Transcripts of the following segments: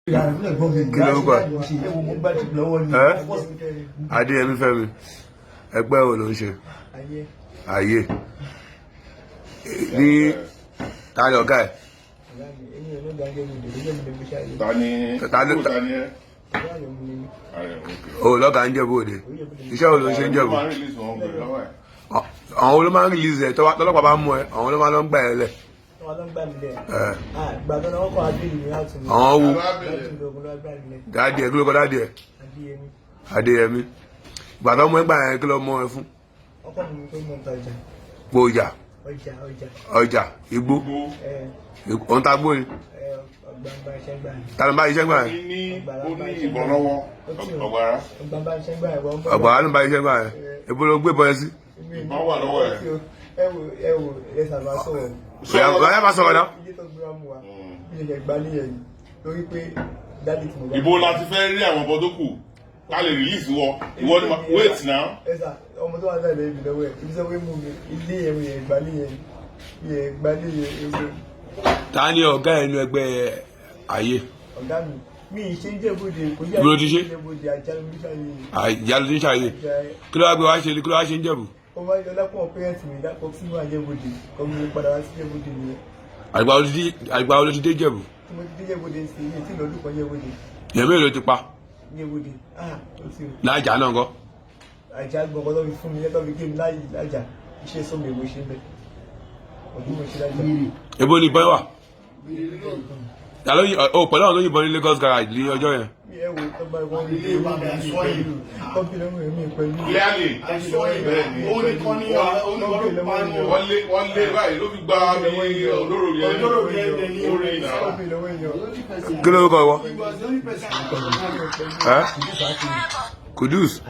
Kí ló ń kọ ẹ? Adéyẹmí Fẹ́mi, ẹgbẹ́ wo ló ń ṣe? Ayé ní ta ni ọ̀gá ẹ̀? Ta ni? Ta ni ẹ? O lọ́gàá ń Jẹ̀bú Òde. Iṣẹ́ wo ló ń ṣe ń Jẹ̀bú? Máa ń release wọn gbèrè lọ́wọ́ ẹ̀. Àwọn ló máa ń release ẹ̀. Tọ́lọ́pàá bá mú ẹ, àwọn ló máa ń lọ gbà ẹ lẹ̀? Ẹ àwọn wo? Daddy ẹ, kí ló kọ daddy ẹ? Adéyẹmí. Ìgbà tó mú ẹ gbà yẹn, kí ló mú ẹ fún? Po ọjà, ọjà igbó. Òun ta gbó ni? Ta ló ń bá iṣẹ́ gbà yẹn? Ní ó ní ìbọn lọ́wọ́, ọ̀gbàrá. Ọ̀gbàrá ló ń bá iṣẹ́ gbà yẹn. Ibo ló gbé bọ́ ẹ sí? Ìbọn wà lọ́wọ́ ẹ̀. Ẹ wo, ẹ wo, ẹ sábà sọ̀rọ̀. Ọ̀yá, máa sọ̀rọ̀ náà. Ilé tó gbéra mu wa bí ṣe gbá níyẹn yìí lórí pé daddy tí mo bá. Ìbò la ti fẹ́ rí àwọn ọmọ tó kù ká lè release wọ ìwọ ni wait now. Ẹ sà, ọmọ tó wà láì ibi lọ́wọ́ ẹ̀, ibi sọ pé mú mi ilé yẹn, mo yẹn gbá níyẹn, yẹn gbá níyẹn ewu. Ta ni ọ̀gá ẹnu ẹgbẹ́ ayé? Ọ̀gá mi, mi ì ṣe ń Jẹ̀bú-Òde, kò yẹ. Ibo ló ti ṣe? Jẹ̀bú-Òde, ajá ló ń ṣàyè. Àjà ló ti ń ṣàyè. Kí ló wá gbé wá ṣe? Kí ló wá ṣe ń Jẹ̀bú? Ó máa ń yọ lápò parents mi lápò sí wà Jẹ̀bú-Òde, kọ́ mi padà wá sí Jẹ̀bú-Òde nìyẹn. Àgbà wo ló ti dé Jẹ̀bú? Tí mo ti dé Jẹ̀bú-Òde sí ilé tí lọ́dún kan Jẹ̀bú-Òde. Èèyàn mélòó ló ti pa? Jẹ̀bú-Òde, ah, ó ti o. Lájà náà kọ́? Àjà gbọ̀ngàn tó fi fún mi, tó fi gé mi láàyè lájà, iṣẹ́ sọ́mi èwo ṣe ń bẹ̀ ọdún mo ṣe lájà. Ibo ni ìbọn wà? Ta ló o pẹ̀lú àwọn tó yìnbọn ní Lagos garage ní ọjọ́ yẹn? Ẹ wo, tó bá wọn lè pẹ̀lú kọ́pì lọ́wọ́ mi pẹ̀lú. Clearly, bẹ́ẹ̀ ni. Ó ní kọ́ ní ó ní kọ́ ló pa ní. Wọ́n lé báyìí ló fi gba bí olóró yẹn. Olóró yẹn lè ní. Orí náà. Kọ́pì lọ́wọ́ èèyàn. Kí ló kọ ìwọ ẹ? Kudus,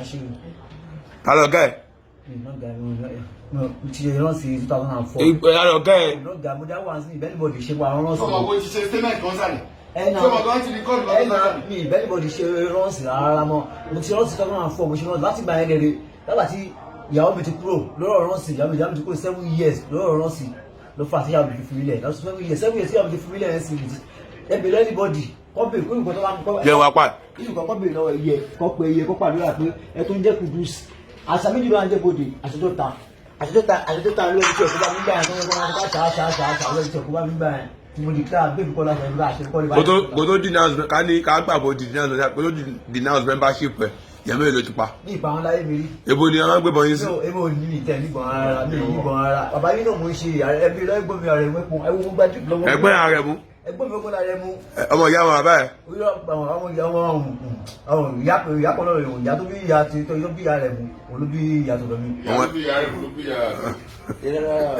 ta ló ọ̀gá ẹ? Ti ṣe rántí 2004. Ta ló ọ̀gá ẹ? Lọ́gà mo dá wà sí ìbẹ́nibọ̀dì ṣe wà rántí. Sọmọ kò ti ṣe statement kan sálẹ̀. Ẹ náà. Sọmọ kan ti record ẹ lọ́dún náà sálẹ̀. Mi ìbẹ́nibọ̀dì ṣe rántí rárá mọ́. Mo ti rántí 2004, mo ṣe rántí láti gbà yẹn lére lágbà tí ìyàwó mi ti kúrò lọ́rọ̀ rántí. Ìyàwó mi ti kúrò 7 years lọ́rọ̀ rántí ló fà sí ìyàwó mi fi fi mí lẹ̀ lọ́sọ̀ 7 years, 7 years tí ìyàwó mi ti fi mí lẹ̀ ẹ̀ sì mi ti ẹ bèèrè anybody kọ́ bèèrè kó nǹkan tó bá ń kọ́. Jẹ́ wá pa. Nínú kọ́kọ́ bèèrè lọ́wọ́ iye kọ́ pé iye kọ́ pàdúrà pé ẹ tó ń jẹ́ Kudus. Àṣà méjì ló ń jẹ́ bòde: àṣejọ́ta, àṣejọ́ta, àṣejọ́ta lórí tí ẹ̀kọ́ bá mi gbà yẹn, tó ń kọ́ máa ṣá ṣá ṣá ṣá lórí tí ẹ̀kọ́ bá mi gbà yẹn tí mo di kíláà bẹ́ẹ̀ mi kọ́ láṣẹ nígbà àṣẹ kọ́ ní. Kó tó denounce, ká ní ká gbà bó denounce, kó tó denounce membership ẹ, yẹn mélòó ló ti pa? Ní ìpamọ́ láyé mi rí. Ibo ni wọ́n máa ń gbé bọ́ yín sí? Èmi ò ní ní ìtẹ̀ níbọn rárá, mi ò níbọn rárá. Bàbá yín náà mo ń ṣe ẹbí lọ́gbọ̀n mi, ààrẹ mẹ́pọ̀ ẹ̀wọ̀n mo gba drip lọ́wọ́. Ẹgbẹ́ ààrẹ mú? Ẹgbọ́n mi kọ́ lára mú. Ọmọ ìyá wọn bàbá ẹ? Àwọn ìyá ìyá kan lọ́rọ̀ ìyá tó bí ìyá tó bí ìyá rẹ̀ mú, òun ló bí ìyá tó lọ mí. Ìyá tó bí ìyá rẹ̀ ló bí ìyá rẹ̀.